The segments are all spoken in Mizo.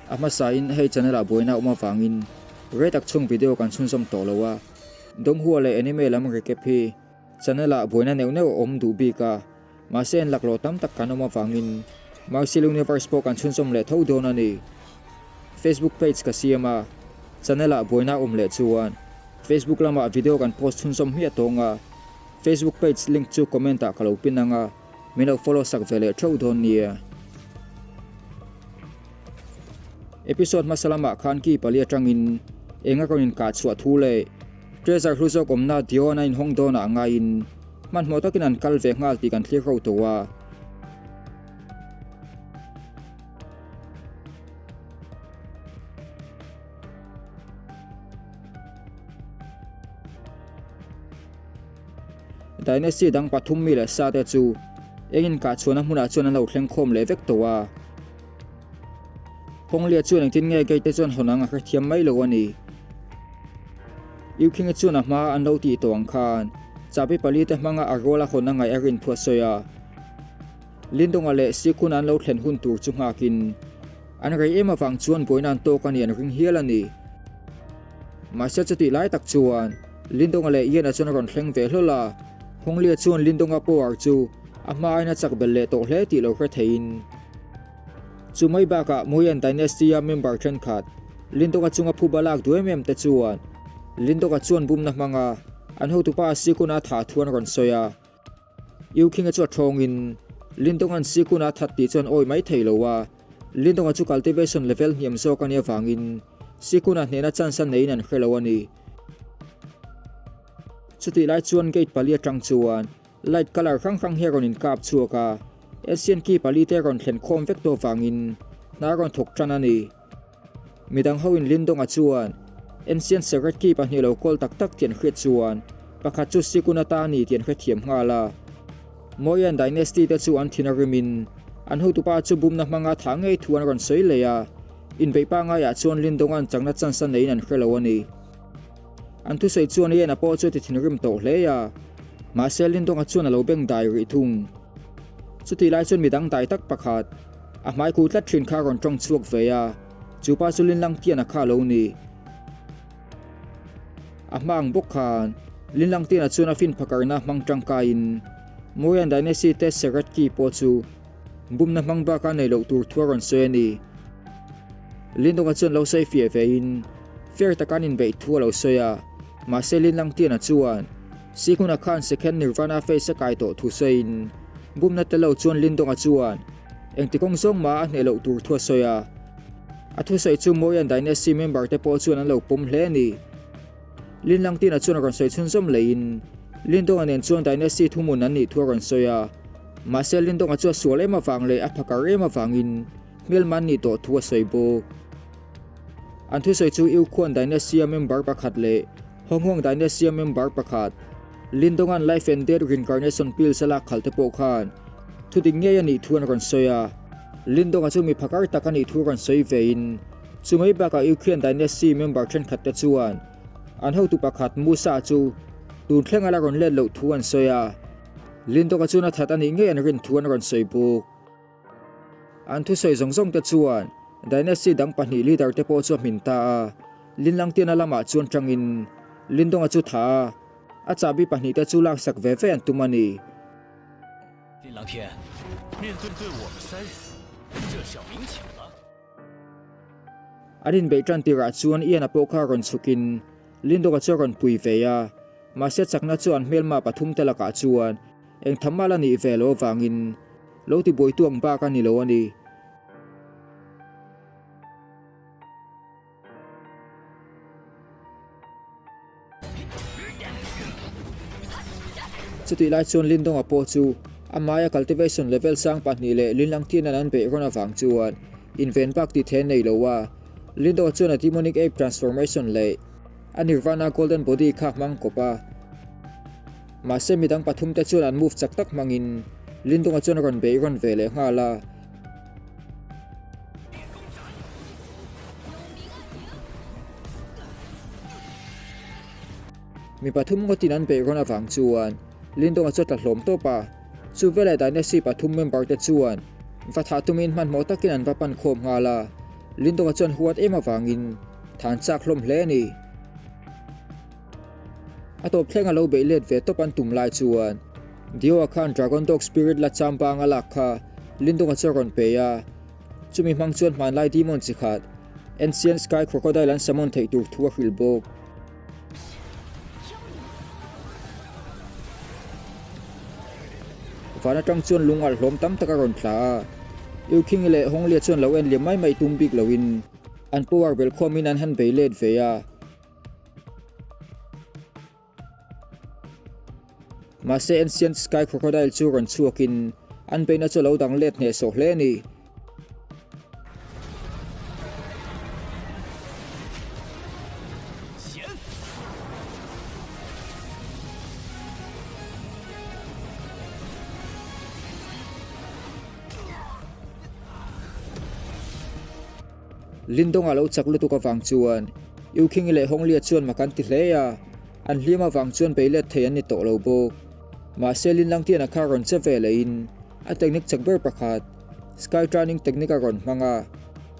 A hmasa in hei channel ah buaina a awm avangin rei tak chhung video kan chhunzawm tawh lo a, Donghua leh anime lam recap hi channel ah buaina neuh neuh a awm duh bik a, mahse en laklawh tam tak kan awm avangin Martial Universe pawh kan chhunzawm leh tho dawn a ni. Facebook page ka siam a, channel ah buaina a awm leh chuan Facebook lamah video kan post chhunzawm hmiah tawng a, Facebook page link chu comment ah ka lo pin ang a, min lo follow sak ve leh theuh dawn nia. Episode hmasa lamah khan ki pali atangin eng a rawn inkah chhuah thu leh treasure hlu zawk awmna Dion a inhawng dawnah ngaiin hmanhmawh takin an kal ve nghal tih kan thlir ho tawh a. Dynasty dang pathum mi leh sa te chu eng inkah chhuahna hmunah chuan an lo thleng khawm leh vek tawh a. Hawnglia chuan engtin nge gate te chuan hawn ang a hrethiam mai lo a ni. Eukhing-a chuan a hma an lo tih tawh ang khan chabi pali te hmanga a rual a hawn a ngaih a rin thu a sawi a. Lindonga leh Sikhuna an lo thlen hun tur chu nghakin an rei em avang chuan buaina an tawk a ni an ring hial a ni. Mahse chutih lai tak chuan Lindonga leh Ian-a chuan a rawn thleng ve hlawl a, Hawnglia chuan Lindonga power chu a hma aiin a chak belh leh tawh hle tih lo hre theiin. Chu mai bakah Muyan Dynasty-a member thenkhat Lindonga chunga phuba lak duh em em te chuan Lindonga chuan bumna hmanga an hotupa Sikuna thah thu an rawn sawi a. Eukhing-a chu a thawngin Lindonga'n Sikuna that tih chuan awi mai thei lo a, Lindonga chu cultivation level hniam zawk a nih avangin Sikuna hnehna chance a neiin an hre lo a ni. Chutih lai chuan gate pali atang chuan light colour hrang hrang hi a rawn inkap chhuak a, Asian key pali te a rawn thlen khawm vek tawh avangin hna a rawn thawk tan a ni. Midang hoin Lindonga chuan Ancient Secret Key pahnih lo kawl tak tak tih an hriat chuan pakhat chu Sikun ata a ni tih an hrethiam nghal a. Mauryan Dynasty te chu an thin a rimin an hotupa chu bumna hmanga thah ngei thu an rawn sawi leh a, inbeih pangaiah chuan Lindonga'n chakna chance a neiin an hre lo a ni. An thusawi chuan Ian-a pawh chu a ti thinrim tawh hle a, mahse Lindonga chuan a lo beng dai rih thung. Chutih lai chuan midang dai tak pakhat, a hmai ku tlat thin kha a rawn tawng chhuak ve a, chu pa chu Linlang Tian-a kha a lo ni. A hma ang bawk khan Linlang Tian-a chuan a fin phakarna hmang tangkaiin Mauryan Dynasty te Secret Key pawh chu bumna hmang baka nei loh tur thu a rawn sawi a ni. Lindonga chuan lo sawi fiah vein fair taka an inbeih thu a lo sawi a, mahse Linlang Tian-a chuan Sikhuna khan Second Nirvana face a kai tawh thu sawiin bumna tel lo chuan Lindonga chuan engti kawng zawng mah a hneh loh tur thu a sawi a. A thusawi chu Mauryan Dynasty member te pawh chuan an lo pawm hle a ni. Linlang Tina chuan a rawn sawi chhunzawm leiin Lindonga nen chuan Dynasty thuhmun an nih thu a rawn sawi a. Mahse Lindonga chu a sual em avang leh a phakar em avangin hmelma an nih tawh thu a sawi bawk. An thusawi chu Iukhuan Dynasty-a member pakhat leh Honghuang Dynasty-a member pakhat Lindonga'n Life and Death Reincarnation Pills a lak khalh te pawh khan thudik ngei a nih thu an rawn sawi a. Lindonga chu mi phakar tak a nih thu rawn sawi vein chu mai bakah Iukhuan Dynasty member thenkhat te chuan an hotu pakhat Musa chu tun thleng a la rawn let loh thu an sawi a. Lindonga chuan a that a nih ngei an rin thu an rawn sawi bawk. An thusawi zawng zawng te chuan Dynasty dang pahnih leader te pawh chu a hmin ta a, Linlangtiana lamah chuan tangin Lindonga chu tha a, a chahbi pahnih te chu laksak ve ve an tum a ni. An inbeih tan tirah chuan Ian-a pawh kha rawn chhukin Lindonga chu a rawn pui ve a, mahse chakna chu an hmelma pathum te lakah chuan eng tham mal a nih ve loh avangin lo ti buaitu ang bak a ni lo a ni. Chutih lai chuan Lindonga pawh chu a hmaia cultivation level sang pahnih leh Linlangtian an beih rawn avang chuan inven bak tih theih a nei lo a. Lindonga chuan a demonic ape transformation leh a Nirvana golden body kha a hmang kawp a. Mahse midang pathum te chuan an move chak tak hmangin Lindonga chuan a rawn beih rawn ve leh nghal a. Mi pathum ngawtin an beih rawn avang chuan Lindonga chu a tla hlawm tawp a, chu veleh Dynasty pathum member te chuan va thah tumin hmanhmawh takin an va pan khawm nghal a. Lindonga chuan huat em avangin than chak hlawm hle a ni. A tawp thleng a lo beih let ve tawp an tum lai chuan Dio-a khan Dragon Dog Spirit la cham bang a lak kha Lindonga chu a rawn pe a, chumi hmang chuan hmanlai demon chi khat Ancient Sky Crocodile an summon theih tur thu a hrilh bawk. Van atang chuan lung alh hlawm tam tak a rawn thla a, Eukhing leh Honglia chuan lo en liam mai mai tum bik loin an power belkhawmin an han bei let ve a. Mahse Ancient Sky Crocodile chu rawn chhuakin an beihna chu a lo dang let hnehsawh hle a ni. Lindonga lo chak lutuk avang chuan Yukhingi leh Honglia chuan mak an ti hle a, an hlim avang chuan beilet thei an ni tawh lo bawk. Mahse Linlangtiana kha rawn che ve lehin a technique chak ber pakhat, Sky Turning technique a rawn hmang a,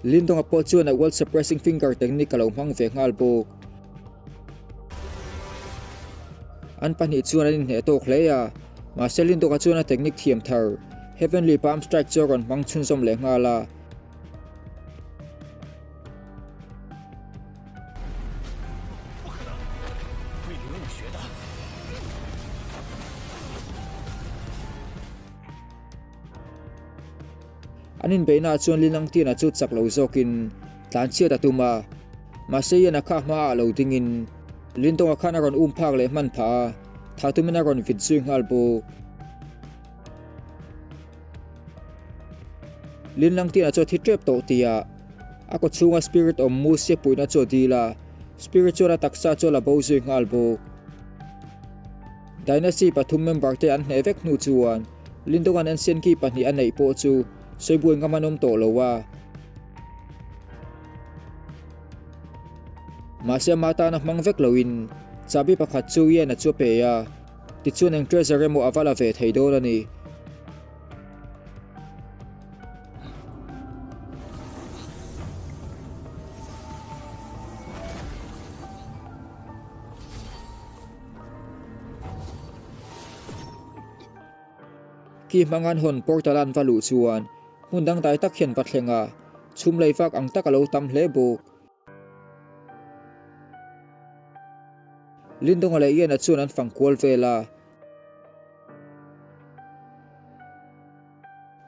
Lindonga pawh chuan a World Suppressing Finger technique a lo hmang ve nghal bawk. An pahnih chuan an inhneh tawk hle a, mahse Lindonga chuan a technique thiam thar, Heavenly Palm Strike chu a rawn hmang chhunzawm leh nghal a. An inbeihnaah chuan Linangtiana chu chak lo zawkin tlan chhiat a tum a, mahse Ian-a kha hmaah lo dingin Lindawnga khan a rawn um phak leh hman phah a, tha tumin a rawn vit zui nghal bawk. Linlangtiana chu a thi tep tawh tia a kaw chhunga spirit awm mu sia puihna chu a dil a, spirit chuan a taksa chu a la bo zui nghal bawk. Dynasty pathum member te an hneh vek hnu chuan Lindonga'n ancient key pahnih a neih pawh chu sawibuai ngam an awm tawh lo a. Mahse ama tana hmang vek loin chahbi pakhat chu Ian-a chu a pe a, tichuan eng treasure emaw a va la ve thei dawn a ni. Khi hmang an hawn portal an va luh chuan hmun dangdai tak hian va thleng a, chhum lei vak ang tak a lo tam hle bawk. Lindonga leh Ian-a chuan an fang kual vel a.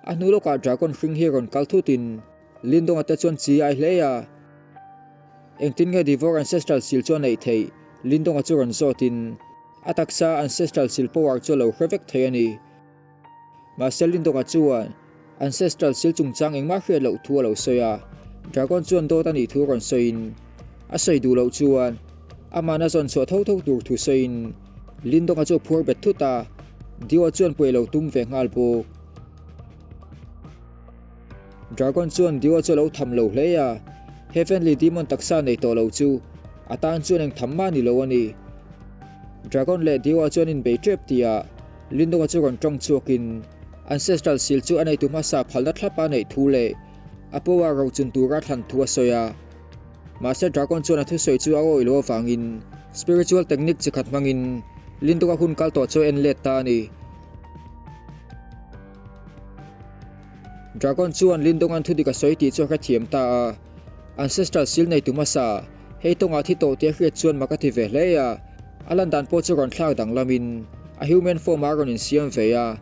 A hnu lawkah dragon hring hi rawn kal thutin Lindonga te chuan chi ai hle a. Engtin nge Devor Ancestral Seal chu a neih theih? Lindonga chu rawn zawtin a taksa Ancestral Seal power chu a lo hre vek thei a ni. Mahse Lindonga chuan Ancestral Seal chungchang engmah hriat loh thu a lo sawi a, Dragon chuan dawt a nih thu rawn sawiin a sawi duh loh chuan amahna zawn chhuah tho tho tur thu sawiin Lindonga chu a phuar bet thut a, Dio chuan puih a lo tum ve nghal bawk. Dragon chuan Dio chu a lo tham lo hle a, Heavenly Demon taksa nei tawh lo chu a tan chuan eng tham mah ni lo a ni. Dragon leh Dio chuan inbei tep tihah Lindonga chu rawn tawng chhuakin Ancestral Seal chu a neitu hmasa phalna thlapa neih thu leh a power rochun tura thlan thu a sawi a. Mahse Dragon chuan a thusawi chu a awih loh avangin spiritual technique chi khat hmangin Lindonga hun kal tawh chu a en let ta a ni. Dragon chuan Lindonga'n thudik a sawi tih chu a hrethiam ta a, Ancestral Seal neitu hmasa hei tawngah thi tawh tih a hriat chuan mak a ti ve hle a, a lan dan pawh chu rawn thlak danglamin a human form ah a rawn insiam ve a.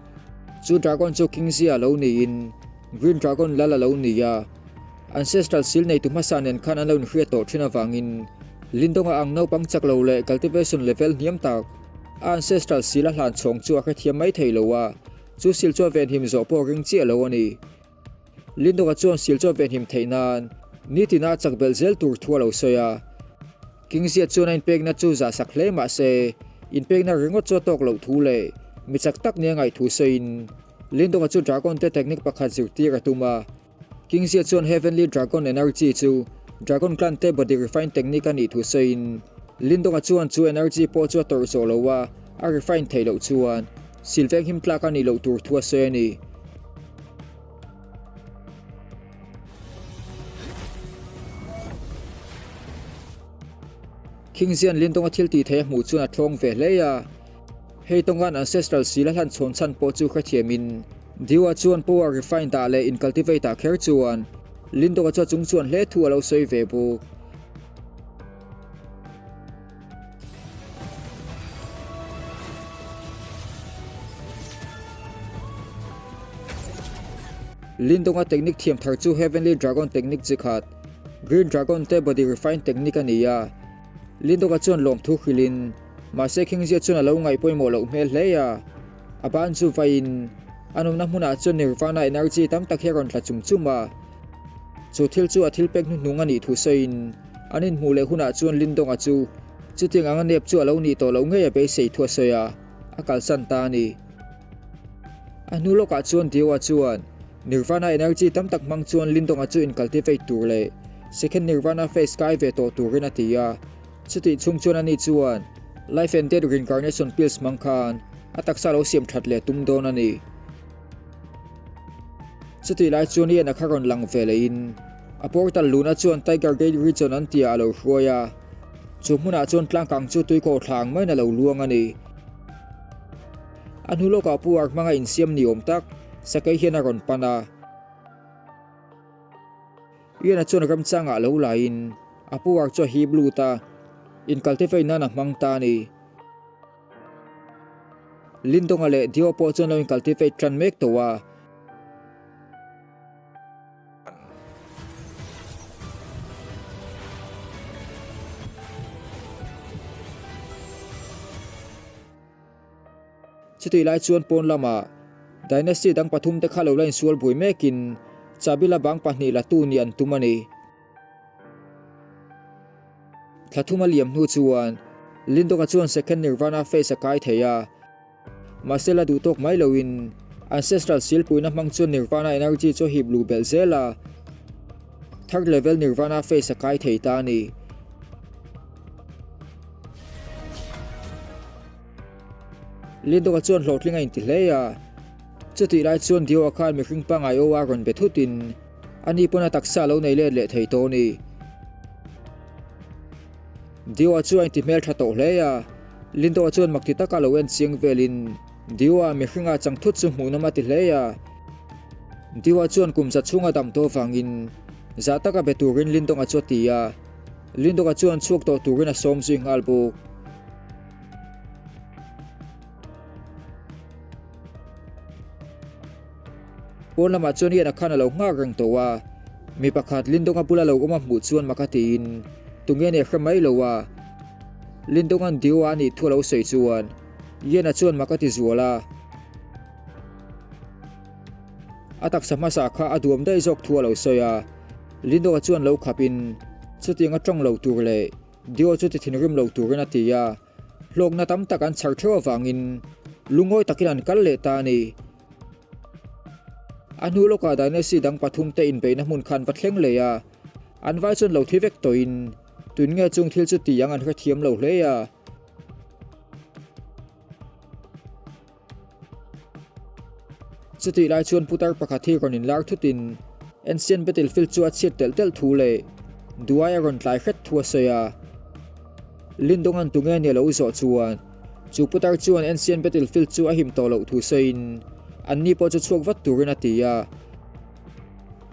Chu Dragon chu King Zia a lo niin Green Dragon lal a lo ni a. Ancestral seal neitu hmasa nen khan an lo inhriat tawh thin avangin Lindonga ang naupang chak lo leh cultivation level hniam tak a ancestral seal a hlan chhawng chu a hrethiam mai thei lo a, chu seal chu a venhim zawh pawh ring chiah lo a ni. Lindonga chuan seal chu a venhim theih nan nitina a chak belh zel tur thu a lo sawi a. Kingzia chuan a inpekna chu zah sak hle mah se inpekna ringawt chu a tawk loh thu leh mi chak tak nia ngaih thu sawiin Lindonga chu Dragon te technique pakhat zirtir a tum a. Kingzia chuan Heavenly Dragon Energy chu Dragon Clan te body refine technique a nih thu sawiin, Lindonga chuan chu energy pawh chu a tawrh zawh lo a, a refine theih loh chuan sil venghim tlak a nih loh tur thu a sawi a ni. Khingzian Lindonga thil tih theih a hmuh chuan a ṭhawng ve hle a. Hei tawnga'n ancestral sil a hlan chhawn chhan pawh chu hrethiamin Diwa chuan power refined ah leh in cultivate ah kher chuan Lindonga chu a chung chuan hle thu a lo sawi ve bawk. Lindonga technique thiam thar chu Heavenly Dragon technique chi khat, Green Dragon te body refine technique a ni a. Lindonga chuan lawmthu hrilhin, mahse Khingzia chuan a lo ngaih pawimawh loh hmel hle a. A ban chu vaiin, a nawmna hmunah chuan Nirvana energy tam tak hi a rawn tla chum chum a. Chu thil chu a thil pek hnuhnung a nih thu sawiin, an inhmuh leh hunah chuan Lindonga chu chutiang anga nep chu a lo nih tawh loh ngei a beisei thu a sawi a, a kalsan ta a ni. A hnu lawkah chuan Dioa chuan Nirvana energy tam tak hmang chuan Lindonga chu incultivate tur leh Second Nirvana phase kai ve tawh turin a ti a. Chutih chhung chuan ani chuan Life and Death Reincarnation Pills hmang khan a taksa lo siam that leh tum dawn a ni. Chutih lai chuan Ian a kha rawn lang ve lehin a portal luna chuan Tiger Gate Region an tihah a lo hruai a, chu hmunah chuan tlangkang chu tuikaw thla ang maiin a lo luang a ni. A hnu lawkah Pu Ark hmanga insiam ni awm tak Sakei hian a rawn pan a. Ian-a chuan ramchangah a lo laiin a Pu Ark chu a hip lut a, inkalte vei nan a hmang ta a ni. Lindonga leh Dio pawh chuan lo incultivate tan mek tawh a. Chutih lai chuan pawn lamah Dynasty dang pathum te kha lo la insual bui mekin chahbi la bang pahnih la tu nih an tum a ni. Thla thum a liam hnu chuan Lindonga chuan Second Nirvana phase a kai thei a, mahse la duh tawk mai loin Ancestral silpuina hmang chuan Nirvana energy chu a hip luh belh zel a, Third level Nirvana phase a kai thei ta a ni. Lindonga chuan hlawhtling a inti hle a, chutih lai chuan Dio-a khan mihring pangngai aw a rawn be thutin ani pawn a taksa a lo nei let leh thei tawh a ni. Dio-a chu a inti hmeltha tawh hle a, Lindonga chuan makti taka lo en chiang velin Dio-a mihringa chang thut chu hmuhnawm a ti hle a. Dio-a chuan kum za chhunga dam tawh vangin zah taka be turin Lindonga chu a ti a, Lindonga chuan chhuak tawh turin a sawm zui nghal bawk. Pawn lamah chuan Ian-a khan a lo nghak reng tawh a, mi pakhat Lindonga bula lo awm a hmuh chuan mak a tiin tunge nia hre mai lo a. Lindonga'n Dio-a a nih thu a lo sawi chuan Ian-a chuan mak a ti zual a. A taksa hmasa kha a duam daih zawk thu a lo sawi a, Lindonga chuan lo khapin chutiang a tawng lo tur leh Dio chu ti thinrim lo turin a ti a. Hlawkna tam tak an chhar theuh avangin lungawi takin an kal leh ta a ni. A hnu lawkah Dynasty dang pathum te inbeihna hmun khan va thleng leh a, an vai chuan lo thi vek tawhin tun nge chung thil chu ti ang an hrethiam lo hle a. Chutih lai chuan putar pakhat hi rawn inlar thutin Ancient Battlefield chu a chhiat telh telh thu leh Duai a rawn tlai hret thu a sawi a. Lindonga'n tunge nia lo zawh chuan chu putar chuan Ancient Battlefield chu a him tawh loh thu sawiin anni pawh chu chhuak vat turin a ti a.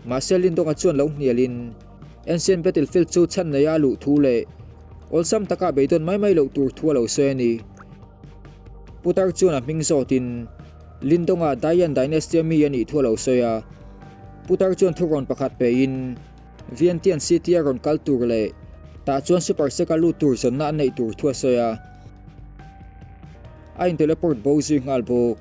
Mahse Lindonga chuan lo hnialin Ancient Battlefield chu chhan neia a luh thu leh awlsam taka beidawn mai mai loh tur thu a lo sawi a ni. Putar chuan a hming zawtin Lindonga Dayan Dynasty-a mi a nih thu a lo sawi a. Putar chuan thurawn pakhat pein Vientiane City-a rawn kal tur leh tah chuan Super Sek-a lut tur zawnna an neih tur thu a sawi a. A in-teleport bo zui nghal bawk.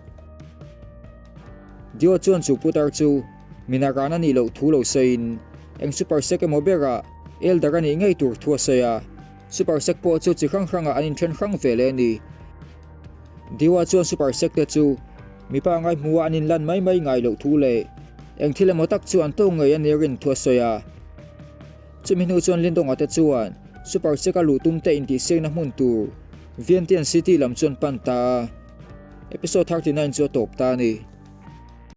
Dio chuan chu putar chu Minaran a nih loh thu lo sawiin eng Super Sek emaw berah Elder a nih ngei tur thu a sawi a. Super Sek pawh chu chi hrang hrangah an inthen hrang ve leh a ni. Diwa chuan Super Sek te chu mipa ngai hmuha an inlan mai mai ngai loh thu leh eng thil emaw tak chu an tawk ngei a ni rin thu a sawi a. Chumi hnu chuan Lindonga te chuan Super Sek a luh tum te intihsiakna hmun tur Vientiane City lam chu an pan ta a. Episode 39 chu a tawp ta a ni.